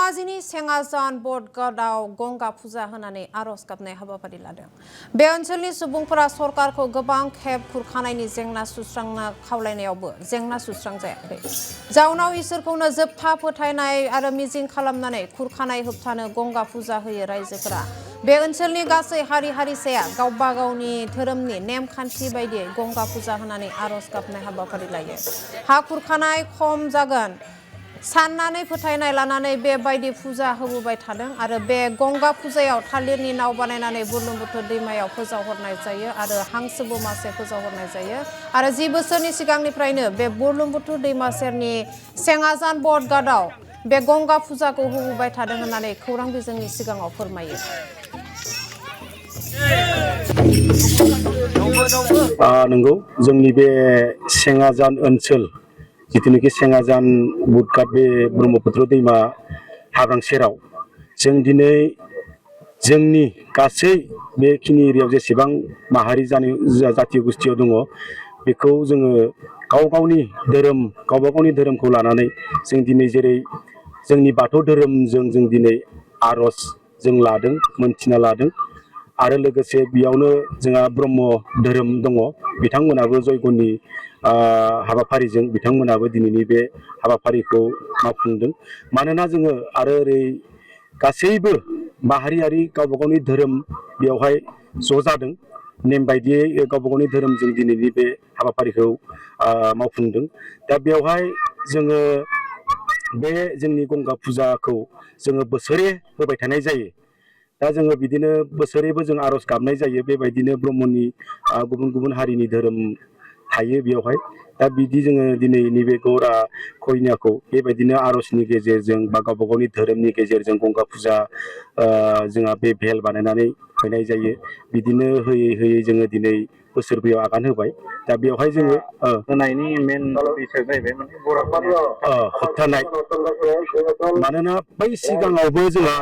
धेमाजिनि सेंगाजान बडगादाव गंगा फुजा होनानै आरज गाबनाय हाबाफारि लादों। बे ओनसोलनि सुबुंफोरा सरकारखौ गोबां खेब खुरखानायनि जेंना सुस्रांनो खावलायनायावबो जेंना सुस्रांजायाखै। जाउनाव इसोरखौनो जोबथा फोथायनाय आरो मिजिं खालामनानै खुरखानाय होबथानो गंगा फुजा होयो रायजोफोरा। बे ओनसोलनि गासै हारि हारिसाया गावबा गावनि धोरोमनि नेमखान्थि बायदियै गंगा फुजा होनानै आरज गाबनाय हाबाफारि लायो। हा खुरखानाय खम जागोन साननानै फोथायनाय लानानै बेबायदि फुजा होबोबाय थादों आरो बे गंगा फुजायाव थालिरनि नाव बानायनानै बुरलुंबुथुर दैमायाव फोजावहरनाय जायो आरो हांसोबो मासे फोजावहरनाय जायो आरो 10 बोसोरनि सिगांनिफ्रायनो बे बुरलुंबुथुर दैमा सेरनि सेंगाजान बडगादाव बे गंगा फुजाखौ होबोबाय थादों होननानै खौरां बिजोंनि सिगाङाव फोरमायो। नंगौ जोंनि बे सेंगाजान ओनसोल जितुनिखि सेंगाजान बुटगाट बे ब्रह्मपुत्र दैमा हाब्रां सेराव जों दिनै जोंनि गासै बेखिनि एरियायाव जेसेबां माहारि जाथि गोष्ठियाव दङ बेखौ जोङो गावबा गावनि धोरोमखौ लानानै जों दिनै जेरै जोंनि बाथौ धोरोमजों जों दिनै आरज जों लादों मोनथिना लादों आरो लोगोसे बेयावनो जोंहा ब्रह्म धोरोम दङ बिथांमोनाबो जयग'नि हाबाफारिजों बिथांमोनाबो दिनैनि बे हाबाफारिखौ मावफुंदों। मानोना जोङो आरो ओरै गासैबो माहारियारि गावबा गावनि धोरोम बेवहाय ज' जादों नेम बायदियै गावबा गावनि धोरोमजों दिनैनि बे हाबाफारिखौ मावफुंदों। दा बेवहाय जोङो बे जोंनि गंगा फुजाखौ जोङो बोसोरे होबाय थानाय जायो। दा जोङो बिदिनो बोसोरैबो जों आरज गाबनाय जायो। बेबायदिनो ब्रह्मनि गुबुन गुबुन हारिनि धोरोम थायो बेवहाय। दा बिदि जोङो दिनै नैबे गौरा कन्याखौ बेबायदिनो आरजनि गेजेरजों बा गावबा गावनि धोरोमनि गेजेरजों गंगा फुजा जोंहा बे भेल बानायनानै हैनाय जायो। बिदिनो होयै होयै जोङो दिनै बोसोरब्रैयाव आगान होबाय। दा बेवहाय जोङो होनायनि मेन बिसय जाहैबाय माने होबथानाय। मानोना बै सिगाङावबो जोंहा